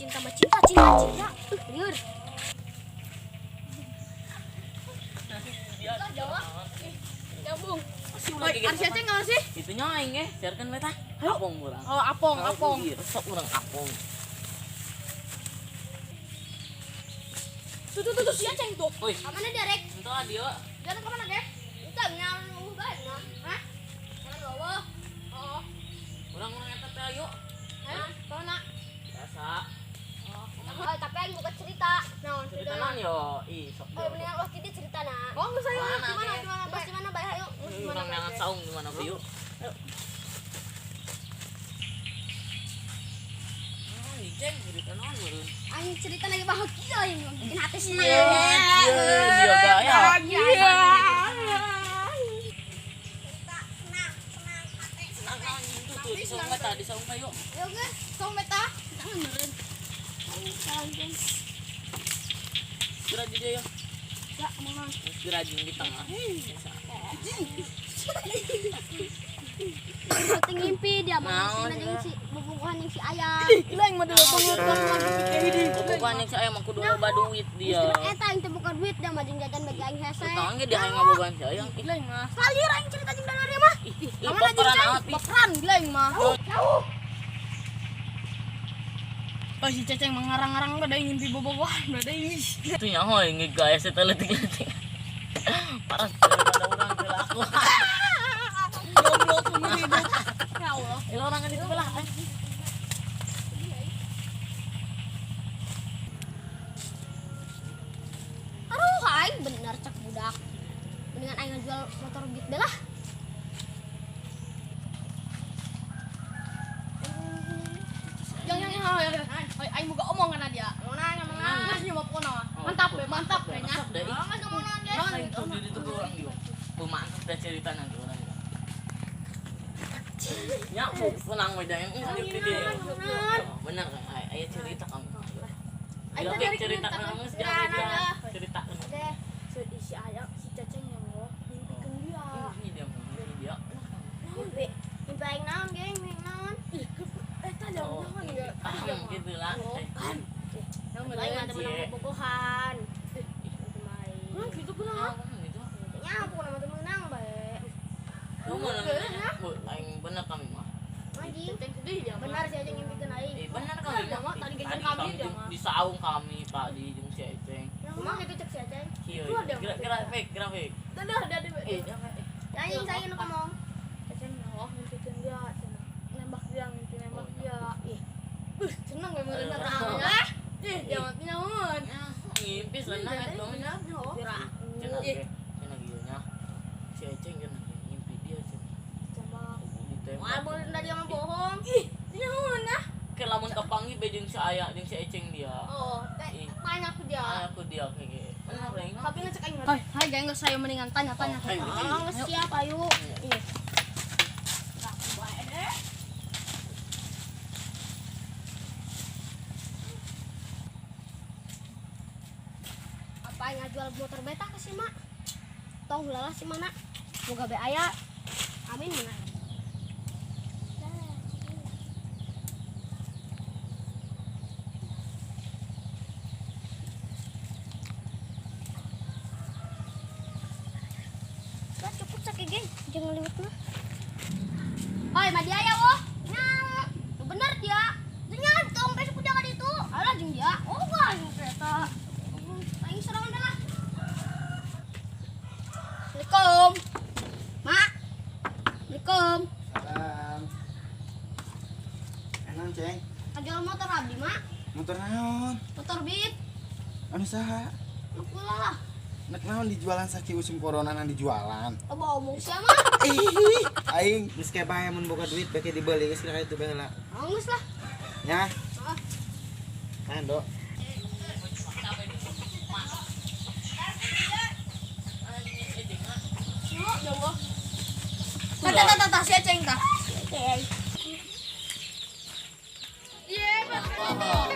Cinta mah cinta, cinta, cinta. Liur. Nyambung. Oi, Arsy Aceng nggak sih? Itu nyaing eh, siarkan beta. Apong urang. Oh, apong, apong. Iya, resep urang apong. Tuh, tuh, tuh, tuh, si Aceng tuh. Woi, Kamana dia rek? entu dia. Jalan kemana, Ge? Entah nyalan eueuh bae nah. Hah? Nyalan eueuh. Oh. Urang-urang eta teh ayo. Ayo, kemana? Biasa. Oh, tapi aing buka cerita. Naon, Cerita naon yo? Ih, sok. Oh, mendingan lo tidak cerita nah. Oh, nggak saya. Mana, Gimana, Ge? gimana, Mas di mana bae ayo? Mas di mana Urang bae? neangan saung di mana bae yuk. Ayo. Oh, Ceng, cerita naon meureun? Aing cerita lagi bahagia aing bikin hati senang. Iya, iya gaya. Iya. Cerita senang, senang hati Senang senang. naon tuh tuh di saung beta, di saung kayu. Yo geus, Song beta. jangan meureun. Aing salam jeung. Geura di dia yo. Ya, kemana? Geura jeung di tengah. Biasa. Penting ngimpi dia mah Naon, ngimpi jeung si bobogohan jeung si ayah. Gila yang model banget banget. Bobogohan yang si ayah mah kudu loba duit dia. Eta aing teu boga duit dia mah jeung jajan bagi aing hese. Tahu ge dia hayang ngabogohan si ayah. Ih, Gila yang mah. Salir aing cerita jeung dadar dia mah. ih, ih, Kemana baperan jeung amat ih. Baperan gila yang mah. Jauh. Oh, si Ceceng mengarang-arang pada ngimpi bobogohan pada ih. Itu nyaho yang ngegaya saya letik-letik. Parah daripada orang perilaku. Jomblo seumur hidup. Ya Allah. Ini orang kan itu belah. Aduh, aing bener cek budak. Mendingan aing ngejual motor beat be lah. Yang yang yang yang. Oi, aing boga omongan dia. Mana mana? Geus nyoba pokona mah. Mantap be, mantap be nya. Mantap deh. Oh, geus ngomongan ge. Itu diri tuh orang dia. Bu mantap dah cerita nanti orang. Ya, bu senang beda yang ini di dia. Bener kan? Ayo cerita kamu. Ayo Ayo dari cerita kamu sekarang cerita. Deh. Si ayah si Ceceng yang mau mimpikan dia. Ini dia, ini dia. Mimpi. Mimpi aing naon ge? Mimpi naon? Ih, eta jangan jangan ya. Paham gitu lah. Yang Aing mah temen bobogohan. Nah, gitu pula. Gitu. Nya pokona mah teu meunang bae. Lu mau nanya? Bu, aing bener kami mah. Anjing. Ceceng sedih dia. Benar sih aja ngimpikeun aing. Eh, bener kami Dia mah. mah tadi Tadi genjeng kami kami dia mah. di saung kami tadi jeung si Eceng. Kumaha gitu cek si Aceng. Kieu. Itu ada Gerak grafik, grafik. Dadah, dadah. Eh, jangan. eh. Anjing saya nu ngomong. Ceceng oh mimpikan dia, cenah. Nembak dia, mimpi nembak Oh, dia. Ih. Buh, seneng gak meureun Eh. Ih, jangan nyaman. Ngimpi senang eta mah. Oh. Kira. Cenah Ih. ge, cenah kieu nya. Si Eceng cenah ngimpi dia cenah. Coba. Ditembak. Wah, boleh dia mah bohong. Ih, nyaman ah. Ke lamun kapanggih be jeung si aya jeung si Eceng dia. Oh, Ih. tanya aku dia. Aku dia kayak gitu. Bener aing mah. Tapi ngecek aing. Hai, hai geng, saya mendingan tanya tanya. Oh, ayo, Ah, geus siap ayo. Ih. Apa aing ngajual motor beta ke si mak? Tong heula lah si mana. Moga be aya. Amin meunang. Lah cukup sakit geng, jangan liwat mah. Oi, mah dia ya, oh. Nya, bener dia. Nya tong besok udah ka ditu. Alah jeung dia. Oh, wah jeung kereta. Aing sorangan dah lah. Assalamualaikum. Mak. Assalamualaikum. Salam. Enak, Ceng. Ngajual motor abdi, Mak. Motor naon? Motor Beat. Anu saha? Nu kula lah. Nek naon dijualan sakieu usum corona nan dijualan. Loba omong sia mah. Ih, aing geus kayak bae mun boga duit beke dibeli geus kira itu bae heula. Oh, geus lah. Nya, Ah. tahan, Dok. Jauh. Tah tah tah tah si Aceng tah. Oke. Iya, betul.